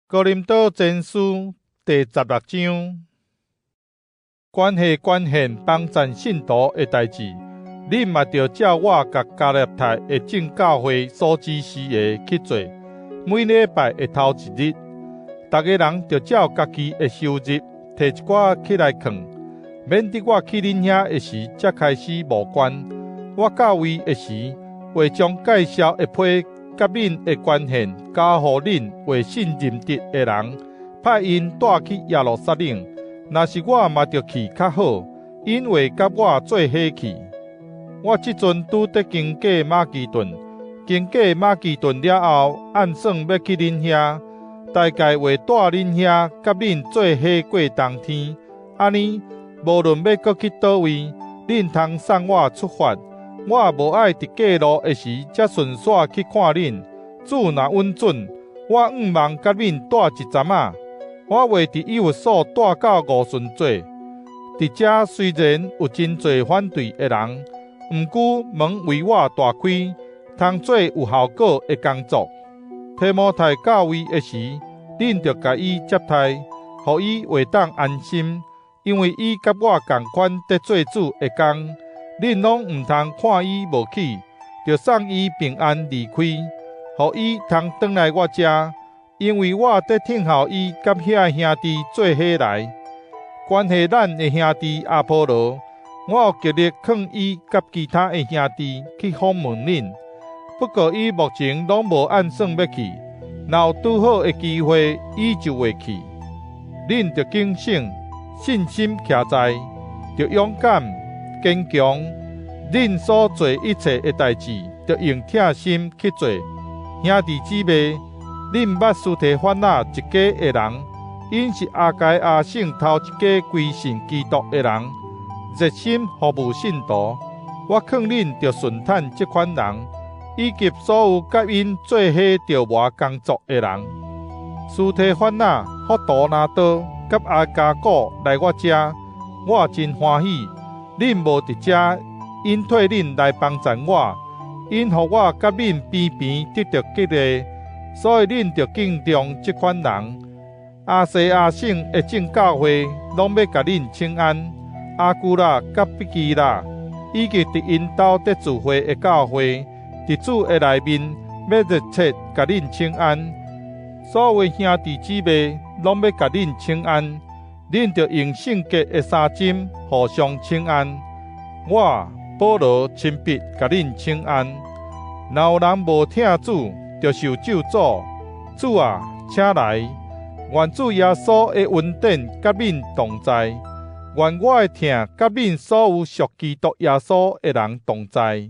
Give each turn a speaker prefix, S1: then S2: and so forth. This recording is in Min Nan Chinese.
S1: 哥林多前書第十六章，關係捐獻幫贊信徒的代誌，恁嘛著照我共加拉太的眾教會所指示的去做。每禮拜的頭一日，逐个人著照家己的收入，提一寡起來囥，免得我去恁遐的時才開始募捐。我到位的時，會將介紹的批佮恁的捐獻交予恁會信任得的人，派𪜶帶去耶路撒冷。若是我嘛著去較好，𪜶會佮我做伙去。我這陣拄咧經過馬其頓，經過馬其頓了後，按算欲去恁遐，大概會蹛恁遐，佮恁做伙過冬天。按呢，無論欲閣去佗位，恁通送我出發。我無愛佇過路的時才順紲去看恁。主若允准，我向望佮恁蹛一陣仔。我會佇以弗所蹛到五旬節。佇遮雖然有真濟反對的人，毋過門為我大開，通做有效果的工作。提摩太到位的時，恁著共伊接待，予伊會當安心，因為伊佮我仝款佇做主的工。恁攏毋通看伊無起，著送伊平安離開，予伊通轉來我遮，因為我佇等候伊佮遐兄弟做伙來。關係咱的兄弟阿波羅，我有極力勸伊佮其他的兄弟去訪問恁，不過伊目前攏無按算欲去。若有拄好的機會，伊就會去。恁著警醒，信心徛在，著勇敢堅強。恁所做一切的代誌，著用疼心去做。兄弟姊妹，恁捌司提反那一家的人，𪜶是亞該亞省頭一家歸信基督的人，熱心服務信徒。我勸恁著順坦這款人，以及所有佮𪜶做伙著磨工作的人。司提反那、福圖拿多佮阿加古來我遮，我真歡喜。恁無佇遮，𪜶替恁來幫贊我，𪜶予我佮恁平平得著激勵，所以恁著敬重這款人。亞細亞省的眾教會攏欲共恁請安。亞居拉佮彼基拉，以及佇𪜶兜佇聚會的教會，佇主的內面欲熱切共恁請安。所有兄弟姊妹攏欲共恁請安。恁著用聖潔的三針互相請安。我保羅親筆共恁請安。若有人無疼主，著受咒詛。主啊，請來！願主耶穌的恩典佮恁同在。願我的疼佮恁所有屬基督耶穌的人同在。